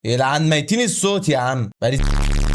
يلعن ميتين الصوت يا عم، بقالي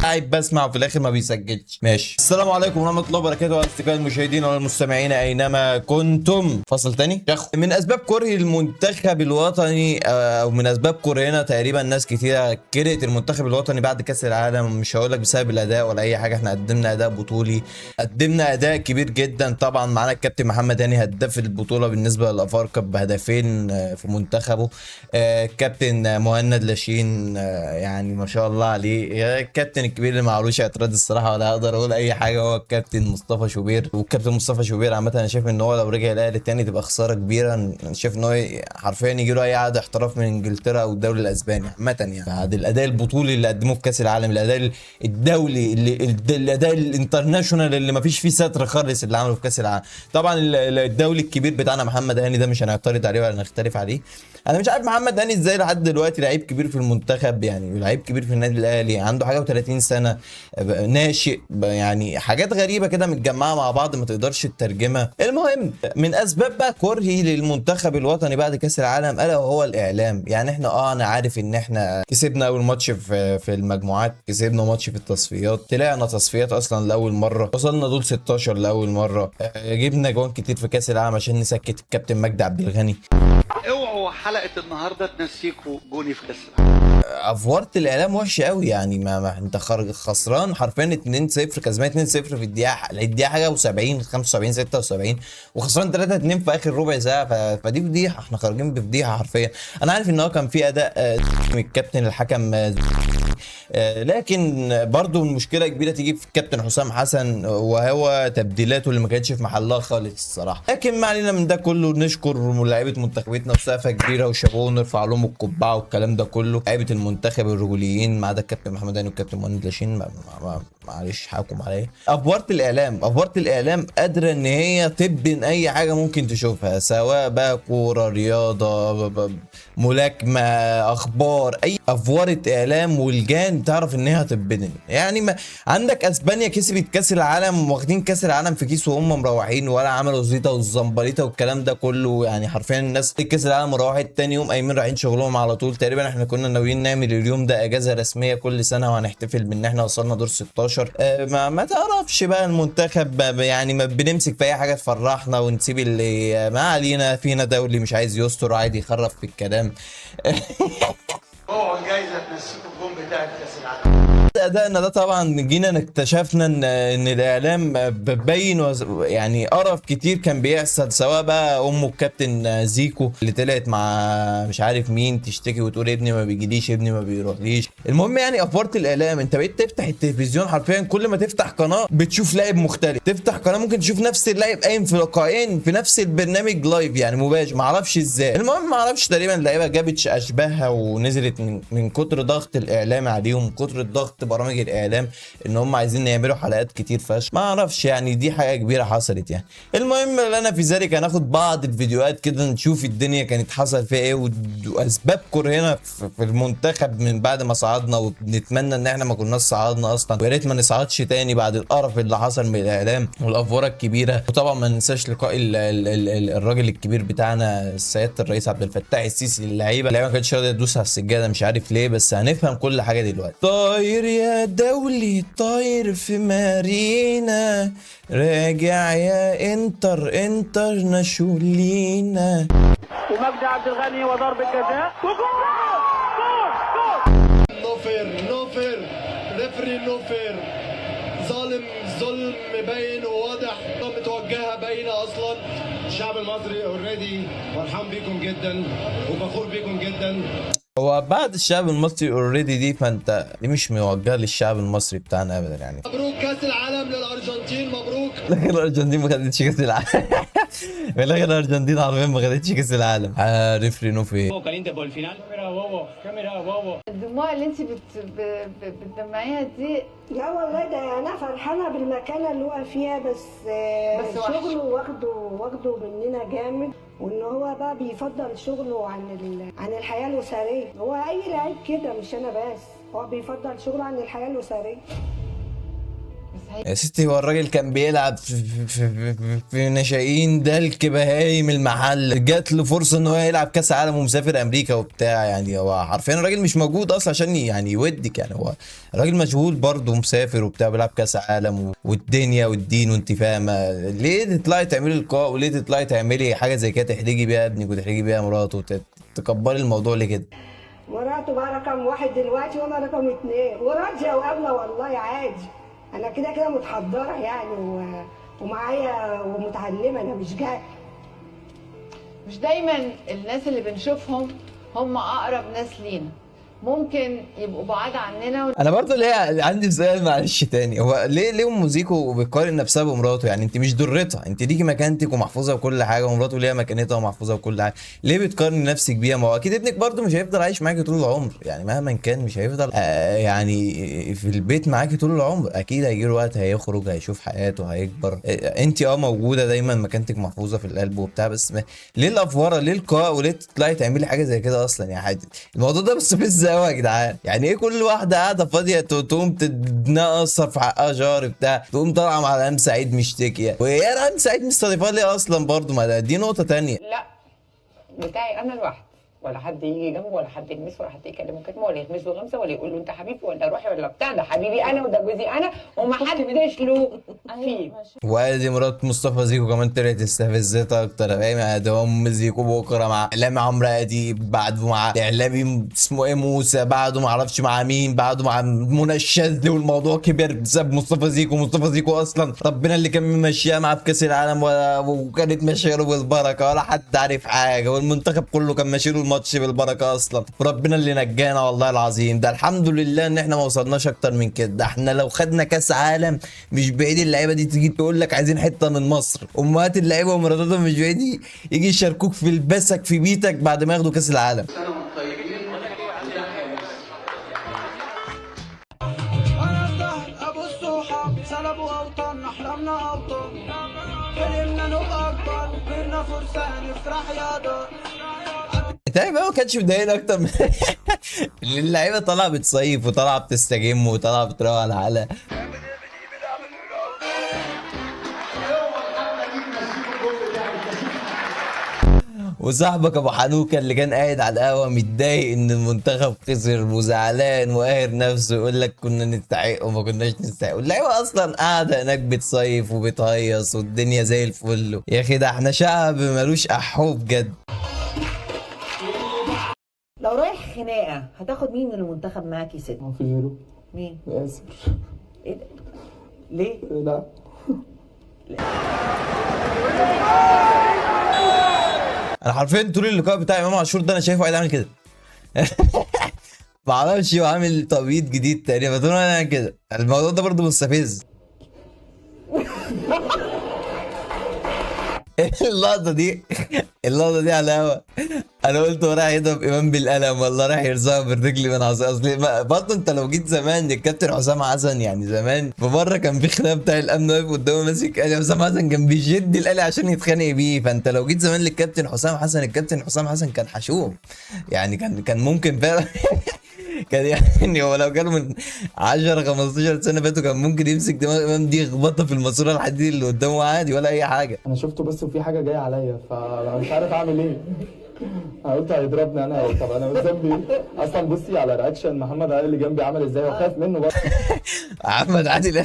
قاعد بسمع وفي الاخر ما بيسجلش. ماشي، السلام عليكم ورحمة الله وبركاته اصدقائي المشاهدين والمستمعين اينما كنتم. فصل تاني. من اسباب كره المنتخب الوطني او من اسباب كرهنا تقريبا ناس كتيرة كرهت المنتخب الوطني بعد كاس العالم. مش هقول لك بسبب الاداء ولا اي حاجه، احنا قدمنا اداء بطولي، قدمنا اداء كبير جدا. طبعا معانا الكابتن محمد هاني هداف البطولة بالنسبة للافارقه بهدفين في منتخبه. الكابتن مهند لاشين يعني ما شاء الله عليه، الكابتن الكبير اللي معلوش اعتراض الصراحة ولا اقدر اقول اي حاجه، هو الكابتن مصطفى شوبير. والكابتن مصطفى شوبير عامة انا شايف ان هو لو رجع الاهلي تاني تبقى خسارة كبيره. انا شايف ان هو حرفيا يجي له اي عقد احتراف من انجلترا او الدوري الاسباني عامه، يعني بعد الاداء البطولي اللي قدموه في كاس العالم، الاداء الدولي اللي الاداء ال international اللي ما فيش فيه ستر خالص اللي عمله في كاس العالم. طبعا الدولي الكبير بتاعنا محمد هاني ده مش هنعترض عليه ولا نختلف عليه. انا مش عارف محمد هاني ازاي لحد دلوقتي لعيب كبير في المنتخب، يعني لعيب كبير في النادي الاهلي، عنده حاجة و30 سنة، ناشئ، يعني حاجات غريبة كده متجمعه مع بعض ما تقدرش تترجمها. المهم من اسباب بقى كرهي للمنتخب الوطني بعد كاس العالم الا وهو الاعلام. يعني احنا انا عارف ان احنا كسبنا اول ماتش في المجموعات، كسبنا ماتش في التصفيات، طلعنا تصفيات اصلا لاول مرة، وصلنا دور 16 لاول مرة، جبنا جوان كتير في كاس العالم عشان نسكت الكابتن مجدي عبد الغني. اوعوا حلقة النهارده تنسيكوا جوني في كاس العالم. افورة الاعلام وحشة قوي، يعني ما انت خارج خسران حرفيا 2-0، كسبان 2-0 في الدقيقة حاجة و70 75 76، وخسران 3-2 في اخر ربع ساعة، فدي فضيحة، احنا خارجين بفضيحه حرفيا. انا عارف ان هو كان في اداء من الكابتن الحكم، لكن برضو المشكلة كبيرة تيجي في الكابتن حسام حسن وهو تبديلاته اللي ما كانتش في محلها خالص الصراحة. لكن ما علينا من ده كله، نشكر لعيبة منتخبتنا وسقفه كبيرة وشابوه ونرفع لهم القبعة والكلام ده كله. لعيبة المنتخب الرجوليين ما عدا الكابتن محمد هاني والكابتن مهند لاشين، معلش حقكم عليا. افوره الاعلام، افوره الاعلام قادرة ان هي تبن اي حاجة ممكن تشوفها، سواء بقى كوره، رياضة، ملاكمة، اخبار، اي افوره اعلام والجان تعرف ان هي هتتبنن. يعني ما عندك اسبانيا كسبت كاس العالم، واخدين كاس العالم في كيس وهم مروحين، ولا عملوا زيطه والزمبليطه والكلام ده كله. يعني حرفيا الناس كاس العالم وروحت تاني يوم قايمين رايحين شغلهم على طول. تقريبا احنا كنا ناويين نعمل اليوم ده اجازه رسمية كل سنة وهنحتفل بان احنا وصلنا دور 16. ما تعرفش بقى المنتخب يعني ما بنمسك في اي حاجة تفرحنا ونسيب اللي ما علينا. فينا دولي مش عايز يستر وعادي يخرف في الكلام. اوعوا الجايزة تنسيكوا الجون بتاعت كاس العالم. ادائنا ده طبعا جينا اكتشفنا ان الاعلام ببين يعني قرف كتير كان بيحصل، سواء بقى امه الكابتن زيكو اللي طلعت مع مش عارف مين تشتكي وتقول ابني ما بيجيليش، ابني ما بيروحليش. المهم يعني افورة الاعلام، انت بقيت تفتح التلفزيون حرفيا كل ما تفتح قناة بتشوف لاعب مختلف، تفتح قناة ممكن تشوف نفس اللاعب قايم في لقاءين في نفس البرنامج live، يعني مباشر، ما اعرفش ازاي. المهم ما اعرفش تقريبا اللعيبة جابت اشباهها ونزلت من كتر ضغط الاعلام عليهم، كتر الضغط برامج الاعلام ان هم عايزين يعملوا حلقات كتير فشخ، ما اعرفش يعني دي حاجة كبيرة حصلت يعني. المهم لنا في ذلك هناخد بعض الفيديوهات كده نشوف الدنيا كانت حصل فيها ايه واسباب كرهنا في المنتخب من بعد ما صعدنا، وبنتمنى ان احنا ما كناش صعدنا اصلا، ويا ريت ما نصعدش تاني بعد القرف اللي حصل من الاعلام والافوره الكبيرة. وطبعا ما ننساش لقاء الراجل الكبير بتاعنا سيادة الرئيس عبد الفتاح السيسي للعيبة. اللعيبة ما كانتش راضية تدوس على السجادة مش عارف ليه، بس هنفهم كل حاجة دلوقتي. طاير يا دولي طاير في مارينا، راجع يا انتر انتر ناشولينا. ومجدي عبد الغني وضربة جزاء وجول جول جول. no fair، no fair، referee no fair، ظالم ظلم باين وواضح، متوجهه باينة اصلا. الشعب المصري already فرحان بيكم جدا وفخور بيكم جدا. هو بعد الشعب المصري already دي، فانت دي مش موجهة للشعب المصري بتاعنا ابدا يعني. مبروك كاس العالم للارجنتين، مبروك. لكن الارجنتين ما خدتش كاس العالم. في الاخر الارجنتين حرفيا ما خدتش كاس العالم. Referee no fair. Caliente por el final. الدموع اللي انت بتدمعيها دي؟ لا والله ده انا فرحانة بالمكانه اللي هو فيها، بس بس وحش. شغله واخده مننا جامد، وان هو بقى بيفضل شغله عن الحياة الاسرية. هو اي لعيب كده مش انا بس، هو بيفضل شغله عن الحياة الاسرية. يا ستي هو الراجل كان بيلعب في ناشئين دلك بهايم المحل، جات له فرصة ان هو يلعب كاس عالم ومسافر امريكا وبتاع، يعني هو حرفيا الراجل مش موجود اصلا عشان يعني يودك، يعني هو الراجل مشغول برضه ومسافر وبتاع بيلعب كاس عالم والدنيا والدين وانت فاهمه. ليه تطلعي تعملي لقاء وليه تطلعي تعملي حاجة زي كده تحرجي بيها ابنك وتحرجي بيها مراته وتكبري الموضوع ليه كده؟ مراته بقى رقم 1 دلوقتي وانا رقم 2، وراضيه وقابله والله عادي. انا كده كده متحضره يعني ومعايا ومتعلمه، انا مش جاهله. مش دايما الناس اللي بنشوفهم هم اقرب ناس لينا، ممكن يبقوا بعاد عننا. انا برضو ليه عندي سؤال معلش تاني، هو ليه ام زيكو بتقارن نفسها بمراته؟ يعني انت مش ضرتها، انت ليكي مكانتك ومحفوظه وكل حاجة، ومراته ليها مكانتها ومحفوظه وكل حاجة، ليه بتقارن نفسك بيها؟ ما هو اكيد ابنك برضو مش هيفضل عايش معاكي طول العمر، يعني مهما كان مش هيفضل يعني في البيت معاكي طول العمر، اكيد هيجي له وقت هيخرج هيشوف حياته هيكبر. انت موجودة دايما مكانتك محفوظة في القلب وبتاع، بس ليه الافوره؟ ليه القاء؟ وليه تطلعي تعملي حاجة زي كده اصلا؟ يا حاج الموضوع ده مستفز قوي يا جدعان. يعني ايه كل واحدة قاعدة فاضية تقوم تتنقصر في حقها شهر بتاع، تقوم طالعه مع ريهام سعيد مشتكيه، وهي ريهام سعيد مستضيفاها ليه اصلا برضه؟ ما دي نقطة تانية. لا بتاعي انا لوحدي، ولا حد يجي جنبه ولا حد يلمسه ولا حد يكلمه كلمة ولا يغمز له غمزه ولا يقول له انت حبيبي ولا روحي ولا بتاع، ده حبيبي انا وده جوزي انا وما حدش له فيه. وادي مرات مصطفى زيكو كمان طلعت استفزتها اكتر، فاهم؟ يعني ده ام زيكو بكره مع اعلامي عمرو اديب، بعده مع اعلامي اسمه ايه موسى، بعده ما اعرفش مع مين، بعده مع منى الشاذلي، والموضوع كبر بسبب مصطفى زيكو. مصطفى زيكو اصلا ربنا اللي كان ممشيها معاه في كاس العالم وكانت ماشية له بالبركة ولا حد عارف حاجة، والمنتخب كله كان ماشي له الماتش بالبركة اصلا، وربنا اللي نجانا والله العظيم. ده الحمد لله ان احنا ما وصلناش اكتر من كده، ده احنا لو خدنا كاس عالم مش بعيد اللعيبة دي تيجي تقول لك عايزين حتة من مصر، امهات اللعيبة ومراتاتهم مش بعيد يجي يشاركوك في البسك في بيتك بعد ما ياخدوا كاس العالم. انا الدهر ابو الصحاب سلبوا اوطان احلامنا ابطال، حلمنا نبقى اكبر كبرنا فرصة نفرح يا دار. انت عارف بقى ما كانش مضايقني اكتر من اللعيبة طالعه بتصيف وطالعه بتستجم وطالعه بتروح على حالها. وصاحبك ابو حنوكه اللي كان قاعد على القهوة متضايق ان المنتخب خسر وزعلان وقاهر نفسه يقول لك كنا نستحق وما كناش نستحق، واللعيبة اصلا قاعدة هناك بتصيف وبتهيص والدنيا زي الفل. يا اخي ده احنا شعب ملوش احو بجد. لو رايح خناقه هتاخد مين من المنتخب معاك يا ست؟ ما في غيره. مين؟ ياسر. ايه ده؟ ليه؟ لا انا حرفيا طول اللقاء بتاع امام عاشور ده انا شايفه قاعد عامل كده. معرفش هو عامل تبييض جديد تقريبا، طول ما انا كده. الموضوع ده برضه مستفز. اللقطة دي، اللقطة دي على الهوا انا قلت هو رايح يضرب امام بالقلم والله رايح يرزعه بالرجل من عصا. اصل برضه انت لو جيت زمان الكابتن حسام حسن، يعني زمان في مرة كان في خناقه بتاع الامن واقف قدامه ماسك آلي، حسام حسن كان بيشد الآلي عشان يتخانق بيه. فانت لو جيت زمان للكابتن حسام حسن، الكابتن حسام حسن كان حشوم، يعني كان ممكن فعلا كان يعني هو لو كانوا من 10 15 سنة فاتوا كان ممكن يمسك دماغ امام دي يخبطها في الماسورة الحديد اللي قدامه عادي ولا اي حاجة. انا شفته بس وفي حاجة جاية عليا فانا مش عارف اعمل ايه. انا قلت هيضربني انا، طب انا ذنبي ايه؟ اصلا بصي على reaction محمد عادل اللي جنبي عمل ازاي، هو خايف منه برضه. محمد عادل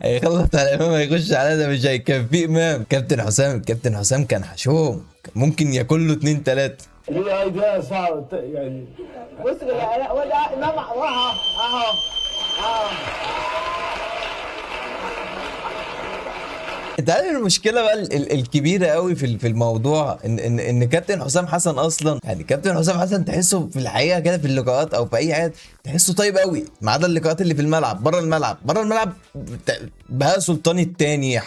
هيخلص على امام هيخش على ده مش هيكفيه امام. كابتن حسام، الكابتن حسام كان حشوم، ممكن ياكل له 2 3. ليه ايديا صعب يعني. بص لا لا ولا امام اهو اهو اهو. انت عارف المشكلة بقى الكبيرة قوي في الموضوع ان ان ان كابتن حسام حسن اصلا، يعني كابتن حسام حسن تحسه في الحقيقة كده في اللقاءات او في اي حاجة تحسه طيب قوي، ما عدا اللقاءات اللي في الملعب. بره الملعب، بره الملعب بهاء سلطاني الثاني،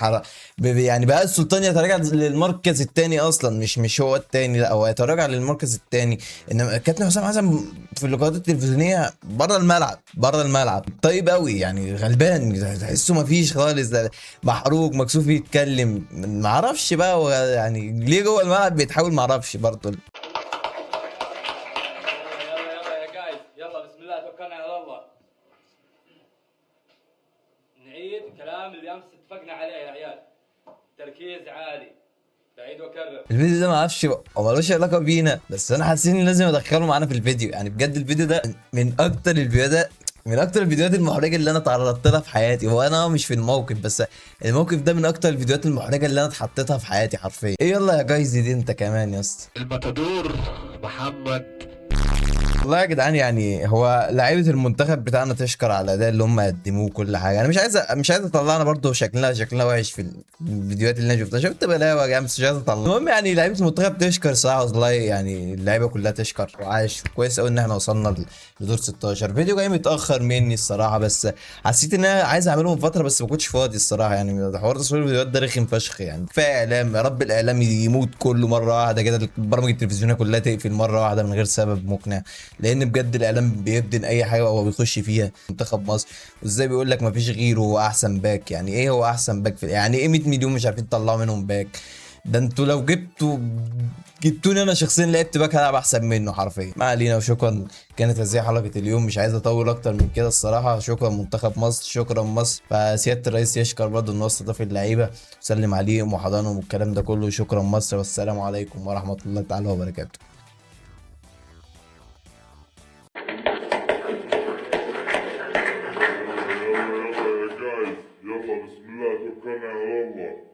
يعني بهاء السلطاني يتراجع للمركز الثاني اصلا، مش هو الثاني، لا هو يتراجع للمركز الثاني. انما كابتن حسام حسن في اللقاءات التلفزيونية بره الملعب، بره الملعب طيب قوي، يعني غلبان تحسه ما فيش خالص، محروق مكسوف يتكلم، ما اعرفش بقى هو يعني ليه جوه الملعب بيتحول، ما اعرفش برضه. يلا يلا يا جايز، يلا بسم الله توكلنا على الله. نعيد الكلام اللي امس اتفقنا عليه يا عيال. تركيز عالي، بعيد واكرر. الفيديو ده ما اعرفش هو ملوش علاقة بينا، بس انا حاسس اني لازم ادخله معانا في الفيديو. يعني بجد الفيديو ده من اكتر الفيديوهات، من اكتر الفيديوهات المحرجة اللي انا تعرضت لها في حياتي. هو انا مش في الموقف، بس الموقف ده من اكتر الفيديوهات المحرجة اللي انا اتحطيتها في حياتي حرفيا. ايه يلا يا guys دي انت كمان يا اسطى. الماتادور محمد. والله يا جدعان يعني هو لعيبة المنتخب بتاعنا تشكر على الاداء اللي هم قدموه كل حاجة. انا مش عايز اطلعنا برضه شكلنا وحش في الفيديوهات اللي انا شفتها، شفت بلاوي يا جدعان، بس مش عايز اطلع. المهم يعني لعيبة المنتخب تشكر صراحة والله، يعني اللعيبة كلها تشكر، وعاش كويس قوي ان احنا وصلنا لدور 16. فيديو جاي متاخر مني الصراحة، بس حسيت ان انا عايز اعمله من فترة بس ما كنتش فاضي الصراحة. يعني حوار تصوير الفيديوهات ده رخم فشخ، يعني كفاية اعلام، يا رب الاعلام يموت كله مرة واحدة كده، البرامج التلفزيونية كلها تقفل مرة واحدة من غير سبب مقنع، لان بجد الاعلام بيبدن اي حاجة هو بيخش فيها. منتخب مصر وازاي بيقول لك مفيش غيره هو احسن باك، يعني ايه هو احسن باك في يعني ايه 100 مليون مش عارفين تطلعوا منهم باك؟ ده انتوا لو جبتوني انا شخصيا لعبت باك هلعب احسن منه حرفيا. ما علينا، وشكرا، كانت هذه حلقة اليوم، مش عايز اطول اكتر من كده الصراحة. شكرا منتخب مصر، شكرا مصر. فسياده الرئيس يشكر برضه ان هو استضاف اللعيبة وسلم عليهم وحضنهم والكلام ده كله. شكرا مصر، والسلام عليكم ورحمة الله تعالى وبركاته. يلا يا guys، يلا بسم الله، توكلنا على الله.